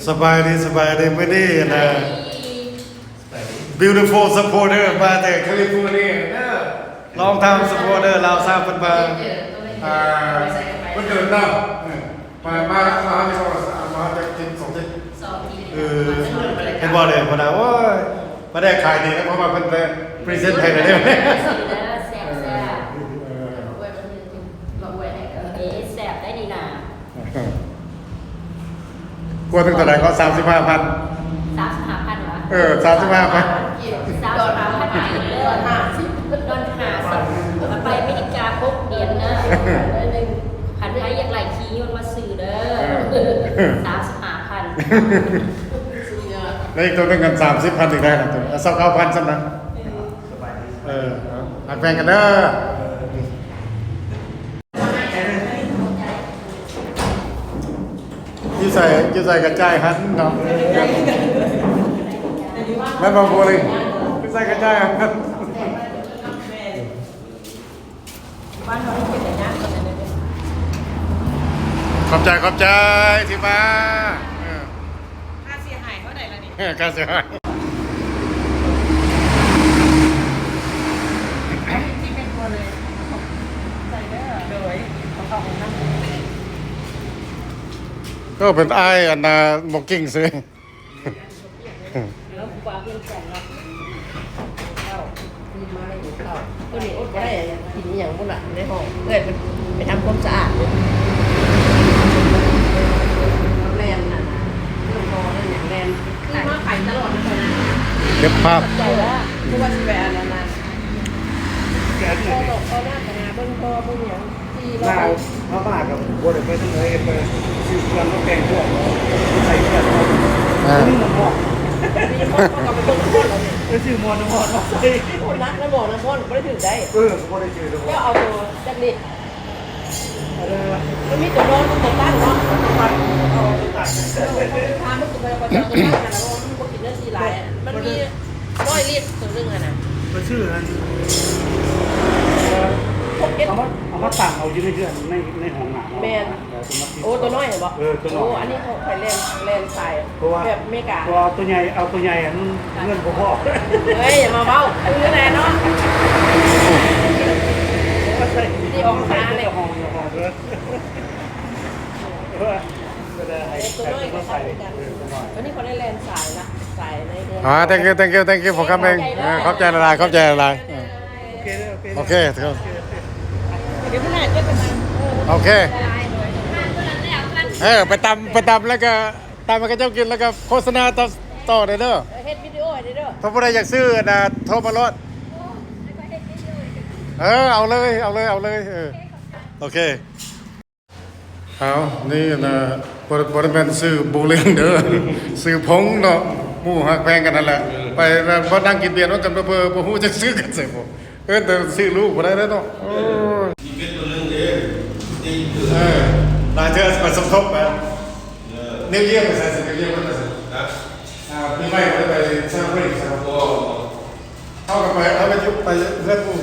ສະບາຍດີ ສະບາຍດີ ມື້ນີ້ນະ beautiful supporter ມາແຕ່ California ເດີ long time supporter ລາວສາວເພິ່ນມາ ອ່າ ເພິ່ນເດີນທາງ ເອີ ມາ ມາ ມາຫາເຈົ້າ ມາຫາເຈົ້າ ສອງທິດ ເອີ ເຫັນບໍ່ເດ້ ເພິ່ນວ່າ ໂອ້ຍ ປາແດກຂາຍດີນະ ເພາະວ່າເພິ່ນໄປ present ໃຫ້ແລ້ວເດ້ ແຊບໆ ເອີ ມາອວຍໃຫ້ ເອີ ແຊບໄດ໋ນີ້ນະ. ກວດເຖິງເທົ່າໃດກໍ ສາມສິບຫ້າພັນ ສາມສິບຫ້າພັນຫວາ? ເອີ ສາມສິບຫ້າພັນ ສາມສິບຫ້າພັນ ດອນຫ້າສິບ ດອນຫ້າສິບ ໄປອາເມລິກາຫົກເດືອນເດີ ຄັນໃຜຢາກໄລ່ຂີ່ຍົນມາຊື້ເດີ ເອີ ສາມສິບຫ້າພັນ ແລ້ວອີກໂຕໜຶ່ງກັນ ສາມສິບພັນອີກໄດ້ລະ ໂຕ ເອົາ ຊາວເກົ້າພັນຊ້ຳນະ ເອີ ເອົາ ຮັກແພງກັນເດີ. ຢູ່ໃສ ຢູ່ໃສກະຈ່າຍຫັ້ນເນາະ ແມ່ນບໍ່ ໂບລິງ? ຢູ່ໃສກະຈ່າຍຫັ້ນ ບ້ານເຮົາເປັນຕາຍາກ ຂອບໃຈ ຂອບໃຈທີ່ມາ ເອີ ຄ່າເສຍຫາຍເທົ່າໃດລະນີ້? ເອີ ຄ່າເສຍຫາຍ ທີ່ແມ່ຄົວເລີຍ ໃສ່ເດີ ໂດຍ ເຂົ້າຫ້ອງນ້ຳ ເອີ ເປັນອ້າຍອັນນ່າ ບໍ່ເກັ່ງຊື່ ເອີ ຜູ້ບ່າວວຽງຈັນເນາະ ເຂົ້າ ຕື່ນມາແລ້ວຫິວເຂົ້າ ມື້ນີ້ອົດບໍ່ໄດ້ ກິນອີ່ຫຍັງບໍ່ລະ ໃນຫ້ອງ ເອື້ອຍເພິ່ນໄປທຳຄວາມສະອາດ ແລ່ນຫັ້ນນະ ເຄື່ອງບໍ່ນັ້ນຫຍັງແລ່ນ ຄືມາໄປຕະຫຼອດນະ ເກັບພາບ ໃຈລະ ຄືວ່າຊິໄປອັນນັ້ນນະ ຂໍດອກຂໍໜ້າກະນາ ເບິ່ງພໍ່ເບິ່ງຫຍັງ ທີ່ເຮົາ ເຮົາມາກໍບໍ່ໄດ້ໄປທາງໃດ ໄປຊື້ເຄື່ອງມາແຕ່ງຕົວ ໃສ່ເຄື່ອງ ເອີ ມີໝໍ້ ມີໝໍ້ກໍໄປເບິ່ງໝໍ້ແລ້ວນີ້ ໄປຊື້ໝໍ້ນ້ຳຮ້ອນມາໃສ່ ໂອ້ ໜັກນະໝໍ້ນ້ຳຮ້ອນ ບໍ່ໄດ້ຖືກໄດ໋ ເອີ ບໍ່ໄດ້ຖືກ ເຈົ້າເອົາໂຕຈັກລິດ? ມັນມີໂຕນອນ ໂຕຕັ້ງເນາະ ໂຕຕັ້ງ ເອົາໂຕຕັ້ງ ຖາມມັນຄືໄປ ຂ້ອຍເອົາໂຕຕັ້ງຫັ້ນລະ ເພາະວ່າມັນບໍ່ກິນເນື້ອສີ່ຫຼາຍ ມັນມີຮ້ອຍລິດໂຕໜຶ່ງຫັ້ນນະ ໄປຊື້ຫັ້ນ ເອົາມາ ເອົາມາຕັ້ງເອົາຢູ່ໃນເຮືອນ ໃນ ໃນຫ້ອງນ້ຳ ແມ່ນ ໂອ້ ໂຕນ້ອຍຫັ້ນບໍ? ເອີ ໂຕນ້ອຍ ໂອ້ ອັນນີ້ຂ້ອຍແລ່ນ ແລ່ນສາຍ ເພາະວ່າ ແບບເມກາ ເພາະວ່າເອົາໂຕໃຫຍ່ ເອົາໂຕໃຫຍ່ຫັ້ນ ເງິນບໍ່ພໍ ເອີຍ ຢ່າມາເວົ້າ ຄືແນ່ເນາະ ຊິອອກທາງເລີຍ ຫ້ອງ ຫ້ອງເດີ ເອີ ກໍໄດ້ໃຫ້ ໃຫ້ເພິ່ນມາໃສ່ ເອີ ໂຕນ້ອຍ ອັນນີ້ເຂົາໄດ້ແລ່ນສາຍນະ ສາຍໃນເຮືອນ ອ່າ thank you thank you thank you for coming ເອີ ຂອບໃຈຫຼາຍໆ ຂອບໃຈຫຼາຍໆ ເອີ ໂອເຄ ໂອເຄ ໂອເຄ ດຽວເພິ່ນໜ້າຈະໄປ ໂອເຄ ເອີ ໄປຕຳ ໄປຕຳແລ້ວກໍ ຕຳໃຫ້ເຂົາເຈົ້າກິນ ແລ້ວກໍໂຄສະນາຕໍ່ ຕໍ່ເດີ ເອີ ເຮັດວິດີໂອໃຫ້ເດີ ຖ້າຜູ້ໃດຢາກຊື້ອັນນ່າ ໂທມາໂລດ ເອີ ເອົາເລີຍ ເອົາເລີຍ ເອົາເລີຍ ເອີ ໂອເຄ ເອົາ ນີ້ອັນນ່າ ບໍ່ ບໍ່ໄດ້ແມ່ນຊື່ບູລິງເດີ ຊື່ພົງເນາະ ໝູ່ຮັກແພງກັນຫັ້ນແຫຼະ ໄປ ບໍ່ນັ່ງກິນບຽນນຳກັນ ເຜີໆ ບໍ່ຮູ້ຈັກຊື່ກັນໃສບໍ່ ເອີ້ນແຕ່ຊື່ລູກບໍ່ໄດ້ເດ້ເນາະ ໂອ້ຍ ມີເປັດຕົວໜຶ່ງເດ້ ເອີ ຫຼາຍເທື່ອໄປສົມທົບແບບ ເອີ ນິວເຢຍໄປໃສ ນິວເຢຍໄປໃສ ຮະ ອ່າ ປີໃໝ່ບໍ່ໄດ້ໄປເຊເລີເບຣດໃສ ບໍ່ ເຮົາກໍໄປ ເຮົາໄປຢູ່ ໄປເຮືອນໝູ່